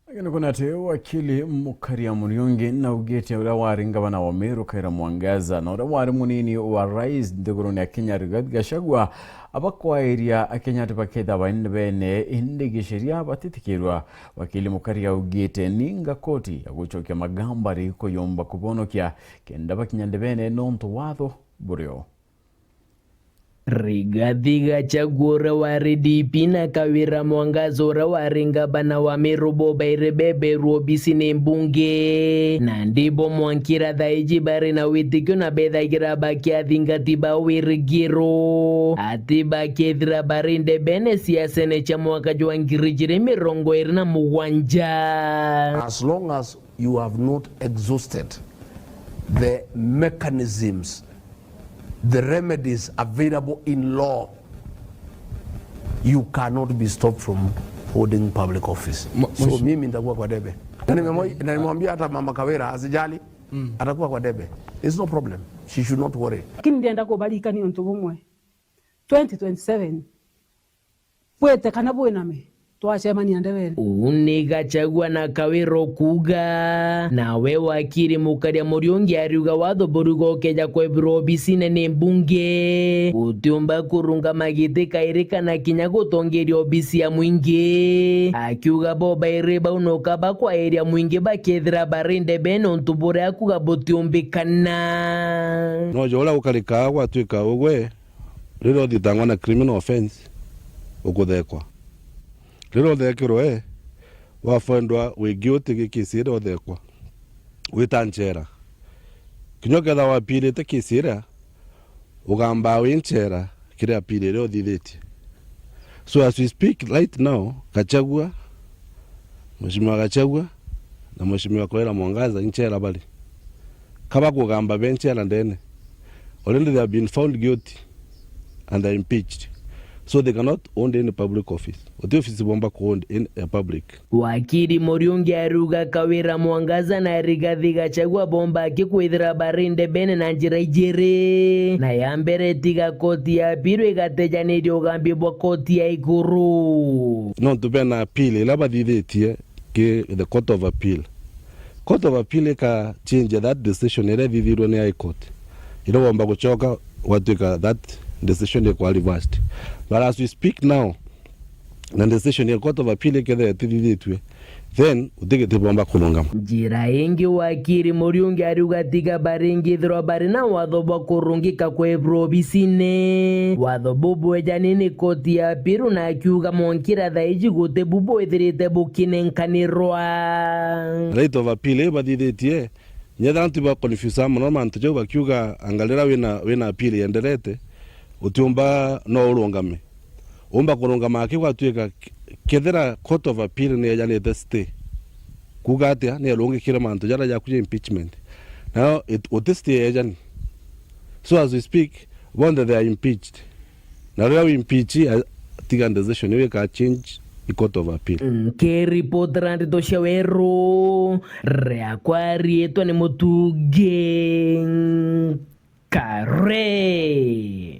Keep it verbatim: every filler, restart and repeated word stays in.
Lakini kuna ati wakili Mukaria Muriungi naugite uria wari ngavana wa Meru Kawira Mwangaza na uria wari munini wa rais nthiguruni ya Kenya Rigathi Gachagua abakwairia Akenya ati baketha baini bene indi giceria batitikirwa. Wakili Mukaria augite ninga koti ya gucokia magambari kuyumba kubonokia kenda bakinya ndebene nontu watho burio. Rigathi Gachagua uria wari D P na Kawira Mwangaza uria wari ngavana wa Meru bobaire beberwa obisi ni mbunge. Na ndibo mwankira thaiji bari na witikio na bethagira bakiathingati ba wirigiro ati bakethira bari ndebene siasene cia mwaka jwa ngiri ijiri mirongo iri na mugwanja. As long as you have not exhausted the mechanisms, the remedies available in law, you cannot be stopped from holding public office. Mwa- So mheshimiwa- mimi nitakuwa kwa debe. Na nimemwa- na nimwambia hata Mama Kawira asijali, atakuwa kwa debe. It's no problem. She should not worry. Lakini ndienda kubarikania untu bumwe. Twenty twenty-seven, bwite kana bwiname, twacemania ndebene. Uu ni Gachagua na Kawira ukuuga. Nawe wakiri Mukaria Muriungi ariuga watho buriuga ukeja kwebirwa obisine ni mbunge, utiumba kurungama giti kairi kana kinya gutongeria obisi ya mwingi, akiuga bobairi bau noka bakwairia mwingi bakethira bari ndebene untu buria akuuga butiumbikana. Noja uria gukarikaa gwatuika ugwe, riria uthitangwa na criminal offence, ukuthekwa. Riria uthekirwe, wafindwa wi guilty gi case iria uthekwa, wita nchera. Kinya ukethirwa wapirite case iria, ugambaa wi nchera kiri appeal iria uthithitie. So as we speak right now, Gachagua, Mheshimiwa Gachagua na Mheshimiwa Kawira Mwangaza i nchera bari. Ka bakugamba be nchera ndene. Already they have been found guilty and are impeached. So they cannot hold any public office. Uti office bomba ku hold in a public. Wakiri Muriungi ariuga Kawira Mwangaza na Rigathi Gachagua bomba aki kwithira bari ndebene na njira ijiri. Na ya mbere tiga koti ya appeal igatejaniria ugambi bwa koti ya iguru. Nontu bena appeal iria bathithitie ki the Court of Appeal. Court of Appeal ika change that decision iria ithithirwe ni High Court. Iria womba gucoka gwatuika that decision ikwa reversed. But as we speak now, na decision ya Court of Appeal ikethira itithithitue, then utigiti bomba kurungama. Njira ingi wakiri Muriungi ariuga tiga baringithirwa bari na watho bwa kurungika kwebirwa obisine. Watho bubwejani ni koti ya appeal na akiuga mwankira thaiji guti bu bwithirite bukinenkanirwa. Right of appeal ibathithitie, nyethira antu iba confuse mono mantu jau bakiuga anga riria wina, wina appeal yenderete, utiumba no urungame. Umba kurungama aki gwatuika k-, kethira Court of Appeal ni ejanite stay. Kuuga atia? Ni erungikire mantu jaria jaku ja impeachment. Nayo it-, uti stay ejani. So as we speak, bonthe they are impeached. Na riria wi impeach, a-, tiga decision iu ika change i Court of Appeal. Nkiripotera ndeto cia Weru, riakwa riitwa ni Mutungi Kare.